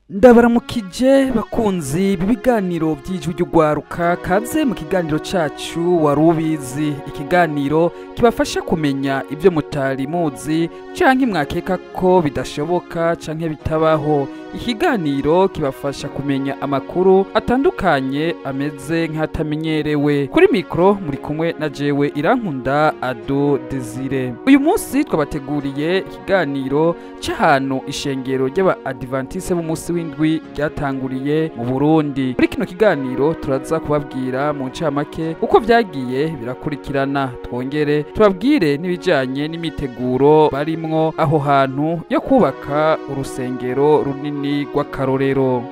Ndabaramukije bakunzi b'ibiganiro by'ijwi ry'ugwaruka, kaze mu kiganiro cacu Warubizi, ikiganiro kibafasha kumenya ibyo mutari muzi canke mwakeka ko bidashoboka canke bitabaho. Ikiganiro kibafasha kumenya amakuru atandukanye ameze nk'atamenyerewe. Kuri mikro muri kumwe na jewe Irankunda Ado Desire. Uyu munsi twabateguriye ikiganiro c'ahantu ishengero ry'aba Adventiste b'umunsi w'indwi ryatanguriye mu Burundi. Muri kino kiganiro turaza kubabwira mu ncamake uko vyagiye birakurikirana, twongere tubabwire n'ibijanye n'imiteguro barimwo aho hantu yo kubaka urusengero runini rw'akarorero.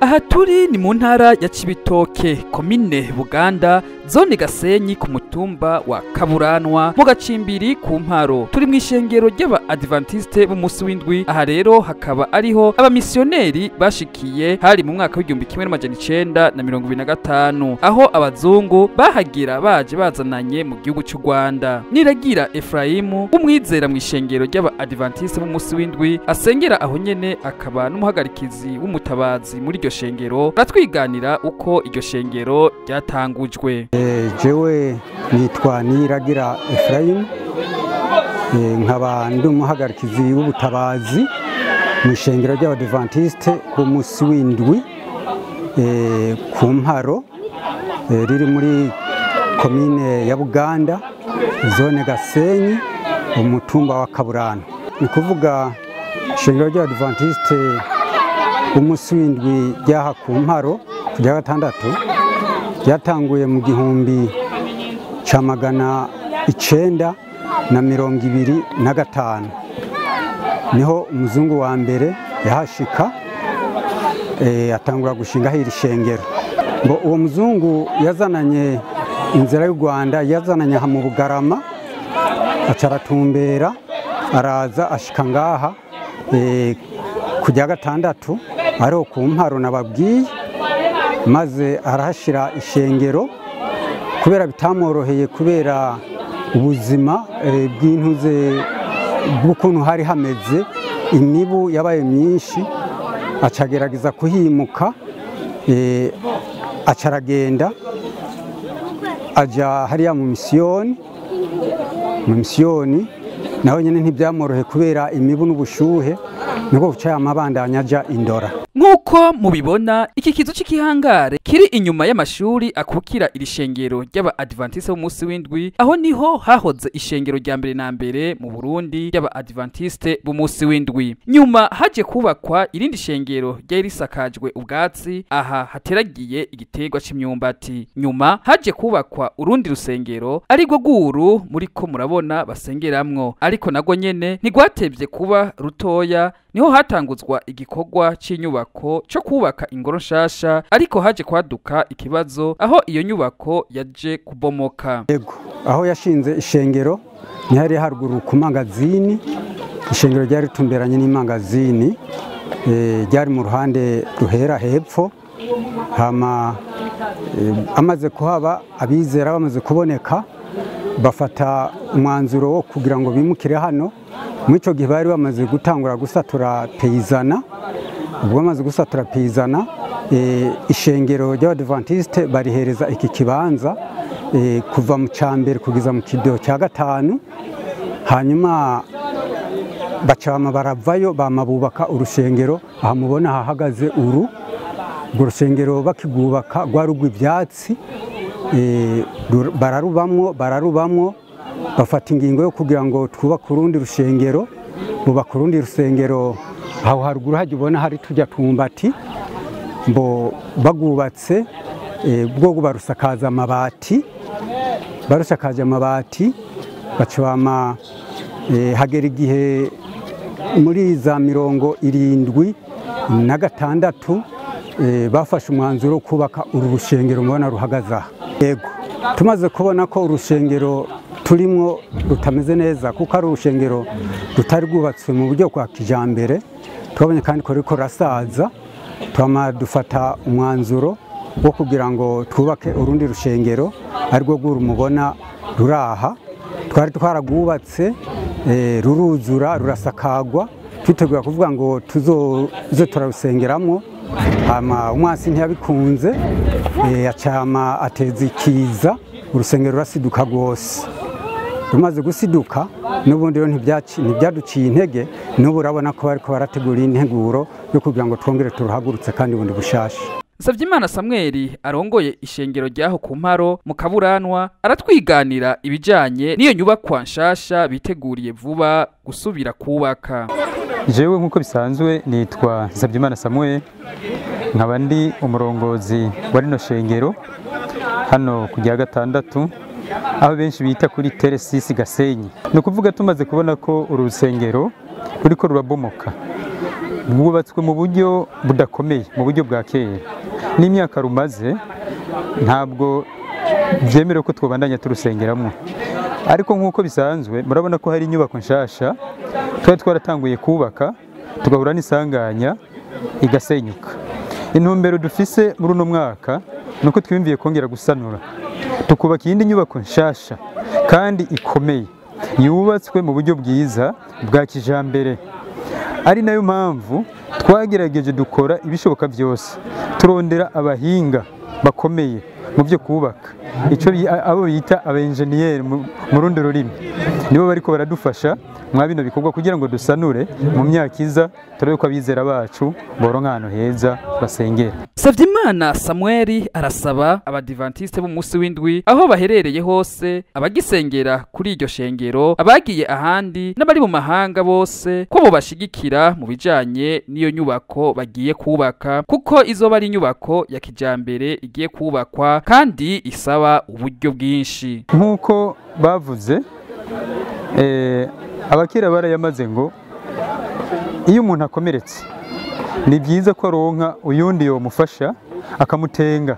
Aha turi ni mu ntara ya Cibitoke, komine Buganda, zone Gasenyi, ku mutumba wa Kaburanwa, mu gacimbiri ku Mparo. Turi mu ishengero ry'aba Adventiste b'umunsi w'indwi. Aha rero hakaba ariho abamisiyoneri bashikiye, hari mu mwaka w'1925, aho abazungu bahagira baje bazananye mu gihugu cy'u Rwanda. Niragira Efraimu, umwizera mu ishengero ry'aba Adventiste b'umunsi w'indwi, asengera aho nyene, akaba n'umuhagarikizi w'umutabazi muri iryo shengero, aratwiganira uko iryo shengero ryatangujwe. Jewe nitwa Niragira Efraim, nkaba ndi umuhagarikizi w'ubutabazi mu ishengero ry'Abadventiste ku munsi w'indwi ku Mparo, riri muri komine ya Buganda, zone Gasenyi, umutumba wa Kaburano. Ni kuvuga ishengero ry'Abadventiste umunsi w'indwi ryaha ku Mparo ku rya gatandatu ryatanguye mu 1925, niho umuzungu wa mbere yahashika, atangura gushinga iri shengero. Ngo uwo muzungu yazananye inzira y'u Rwanda, yazananye aha mu Bugarama, acaratumbera araza ashika ngaha ku rya gatandatu ariho ku Mparo nababwiye, maze arahashira ishengero. Kubera bitamworoheye, kubera ubuzima bw'intuze bw'ukuntu hari hameze, imibu yabaye myinshi, acagerageza kuhimuka, acaragenda aja hariya mu misiyoni. Mu misiyoni naho nyene ntibyamworoheye kubera imibu n'ubushuhe, niko guca yamabandanya aja Indora. Nk'uko mubibona, iki kizu c'ikihangare kiri inyuma y'amashuri akukira iri shengero ry'aba Adventiste b'umunsi w'indwi, aho niho hahoze ishengero rya mbere na mbere mu Burundi ry'aba Adventiste b'umunsi w'indwi. Nyuma haje kubakwa irindi shengero ryari risakajwe ubwatsi, aha hateragiye igiterwa c'imyumbati. Nyuma haje kubakwa urundi rusengero arirwo guru muriko murabona basengeramwo, ariko nago nyene ntigwatevye kuba rutoya, niho hatanguzwa igikorwa c'inyubako cyo kubaka ingoro nshasha, ariko haje kwaduka ikibazo aho iyo nyubako yaje kubomoka. Yego, aho yashinze ishengero ntihari haruguru ku mangazini, ishengero ryari ritumberanye n'imangazini, ryari mu ruhande ruhera hepfo. Hama amaze kuhaba, abizera bamaze kuboneka, bafata umwanzuro wo kugira ngo bimukire hano. Muri ico gihe bari bamaze gutangura gusatura peyizana. Ubwo bamaze gusatura peyizana, ishengero ry'Abadventiste barihereza iki kibanza, kuva mu cambere kugeza mu kido cya gatanu. Hanyuma bacama baravayo, bamabubaka urusengero aha mubona hahagaze uru. Urwo rusengero bakigubaka rwari rw'ivyatsi, bararubamwo, bafata ingingo yo kugira ngo twubake urundi rusengero. Bubaka urundi rusengero aho haruguru hajya ubona hari tujya twumbati, mbo bagubatse bwo barusakaza amabati, barusakaje amabati bacama. Hagera igihe muri za 76 bafashe umwanzuro wo kubaka uru rusengero mubona ruhagaze aha. Yego, tumaze kubona ko urusengero turimwo rutameze neza, kuko ari urusengero rutari rwubatswe mu buryo bwa kijambere, twabonye kandi ko ruriko rurasaza, twama dufata umwanzuro wo kugira ngo twubake urundi rushengero arirwo rwuru mubona ruraha. Twari twaragwubatse, ruruzura rurasakagwa. Twitegura kuvuga ngo tuzoze turarusengeramo, hama umwasi ntiyabikunze, acama ateza ikiza, urusengero rurasiduka rwose. Rumaze gusiduka n'ubundi rero ntibyaduciye intege, n'ubu urabona ko bariko barategura integuro yo kugira ngo twongere turuhagurutse kandi bundi bushasha. Savyimana Samuel arongoye ishengero ryaho ku Mparo mu Kaburanwa aratwiganira ibijanye n'iyo nyubakwa nshasha biteguriye vuba gusubira kubaka. Jewe nkuko bisanzwe nitwa Savyimana Samuel, nkaba ndi umurongozi wa rino shengero hano ku rya gatandatu, aho benshi bita kuri Teresisi Gasenyi. Ni ukuvuga tumaze kubona ko uru rusengero ruriko rurabomoka, rwubatswe mu buryo budakomeye, mu buryo bwa kera, n'imyaka rumaze ntabwo byemerewe ko twobandanya turusengeramo. Ariko nk'uko bisanzwe murabona ko hari inyubako nshasha twari twaratanguye kubaka, tugahura n'isanganya igasenyuka. Intumbero dufise muri uno mwaka nuko twiyumviye kongera gusanura, tukubaka iyindi nyubako nshasha kandi ikomeye, yubatswe mu buryo bwiza bwa kijambere. Ari nayo mpamvu twagerageje dukora ibishoboka byose, turondera abahinga bakomeye mu byo kubaka, icyo abo bita abenjeniyeri mu rundi rurimi, nibo bariko baradufasha mwa bino bikorwa kugira ngo dusanure mu myaka iza, turabe ko abizera bacu boronka ahantu heza basengera. Savyimana Samuel arasaba abadivantiste b'umunsi w'indwi aho baherereye hose, abagisengera kuri iryo shengero, abagiye ahandi n'abari mu mahanga bose, ko bobashigikira mu bijanye n'iyo nyubako bagiye kubaka, kuko izoba ari inyubako ya kijambere igiye kubakwa kandi isaba uburyo bwinshi. Nk'uko bavuze, abakera barayamaze ngo iyo umuntu akomeretse ni byiza ko aronka uyundi yomufasha akamutenga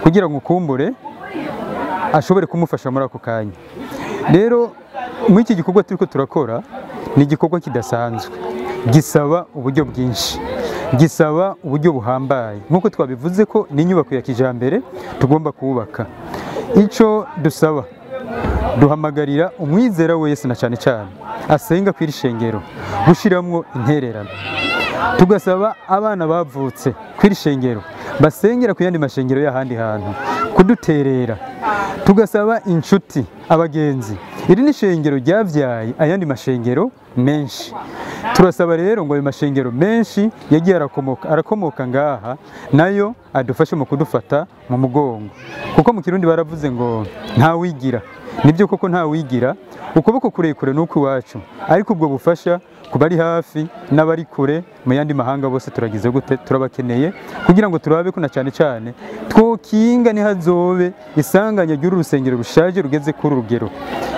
kugira ngo ukumbure ashobore kumufasha muri ako kanya. Rero muri iki gikorwa turiko turakora ni igikorwa kidasanzwe, gisaba uburyo bwinshi, gisaba uburyo buhambaye. Nk'uko twabivuze ko ni inyubako ya kijambere tugomba kubaka. Ico dusaba, duhamagarira umwizera wese na cyane cyane asenga kw'iri shengero gushiramwo intererano. Tugasaba abana bavutse kw'iri shengero basengera ku yandi mashengero y'ahandi hantu kuduterera. Tugasaba inshuti, abagenzi, iri ni shengero ryavyaye ayandi mashengero menshi. Turasaba rero ngo ayo mashengero menshi yagiye arakomoka ngaha nayo adufashe mu kudufata mu mugongo, kuko mu Kirundi baravuze ngo nta wigira. Nibyo koko nta wigira, ukuboko kurekure nuko iwacu, ariko ubwo bufasha kubari hafi n'abari kure mu yandi mahanga bose turagize gute, turabakeneye kugira ngo turabe ko na cyane cyane twokinga ntihazobe isanganya ry'uru rusengero rushaje rugeze kuri urugero,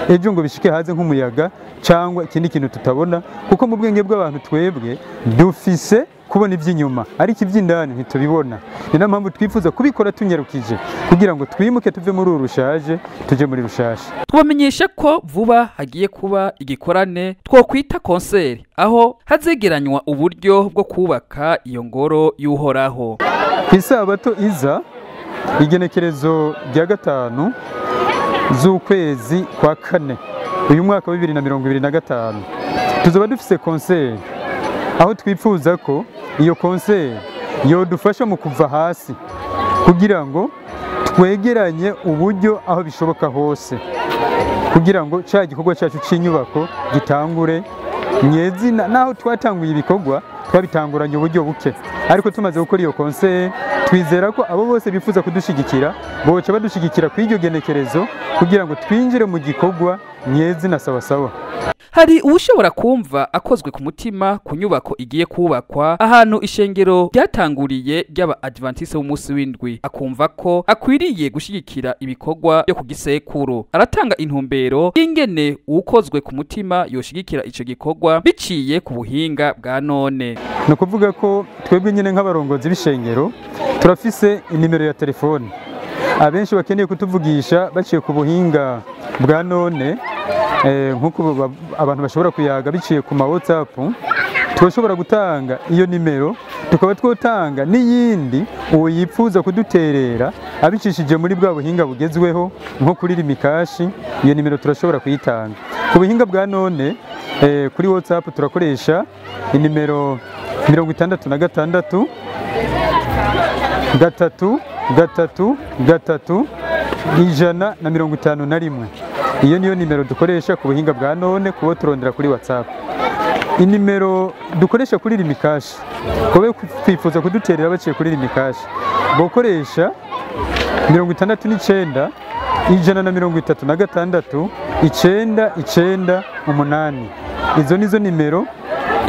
ejo ngo bishike haze nk'umuyaga cyangwa ikindi kintu tutabona, kuko mu bwenge bw'abantu twebwe dufise kubona iby'inyuma ariko iby'indani ntitubibona. Ni nayo mpamvu twifuza kubikora tunyarukije kugira ngo twimuke tuve muri uru rushaje tuje muri rushasha. Twabamenyesha ko vuba hagiye kuba igikorane twokwita konseri, aho hazegeranywa uburyo bwo kubaka iyo ngoro y'Uhoraho. Ku isabato iza igenekerezo rya 5 z'ukwezi kwa 4 uyu mwaka wa 2025 tuzoba dufise konseri, aho twifuza ko iyo konseri yodufasha mu kuva hasi kugira ngo twegeranye uburyo aho bishoboka hose, kugira ngo cya gikorwa cyacu cy'inyubako gitangure nyezina. Naho twatanguye ibikorwa twabitanguranye uburyo buke, ariko tumaze gukora iyo konseri twizera ko abo bose bifuza kudushigikira boca badushigikira ku iryo genekerezo kugira ngo twinjire mu gikorwa nyezina sawasawa. Hari uwushobora kumva akozwe ku mutima ku nyubako igiye kubakwa ahantu ishengero ryatanguriye ry'aba Adventiste b'umunsi w'indwi, akumva ko akwiriye gushigikira ibikorwa byo ku gisekuru. Aratanga intumbero y'ingene uwukozwe ku mutima yoshigikira ico gikorwa biciye ku buhinga bwa none. Ni ukuvuga ko twebwe nyine nk'abarongozi b'ishengero turafise inimero ya telefone, abenshi bakeneye kutuvugisha baciye ku buhinga bwa none, nkuko abantu bashobora kuyaga biciye ku ma WhatsApp, turashobora gutanga iyo nimero, tukaba twotanga n'iyindi uwo yipfuza kuduterera abicishije muri bwa buhinga bugezweho nko kuri Rimikashi. Iyo nimero turashobora kuyitanga ku buhinga bwa none. Kuri WhatsApp turakoresha inimero 66 3 3 3 151. Iyo niyo nimero dukoresha ku buhinga bwa none kubo turondera kuri WhatsApp. Inimero dukoresha kuri Rimikashi, kobe kwifuza kuduterera baciye kuri Rimikashi, bokoresha 69 136 9 9 8. Izo nizo nimero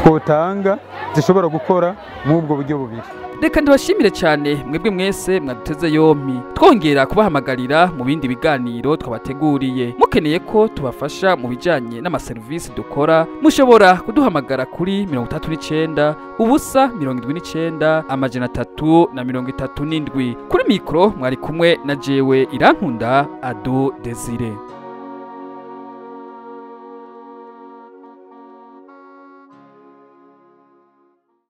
twotanga zishobora gukora mu ubwo buryo bubiri. Reka ndabashimire cyane mwebwe mwese mwaduteze yompi, twongera kubahamagarira mu bindi biganiro twabateguriye. Mukeneye ko tubafasha mu bijyanye n'amaserivisi dukora, mushobora kuduhamagara kuri 39 0 79 337. Kuri mikoro mwari kumwe na jewe Irankunda Ado Desire.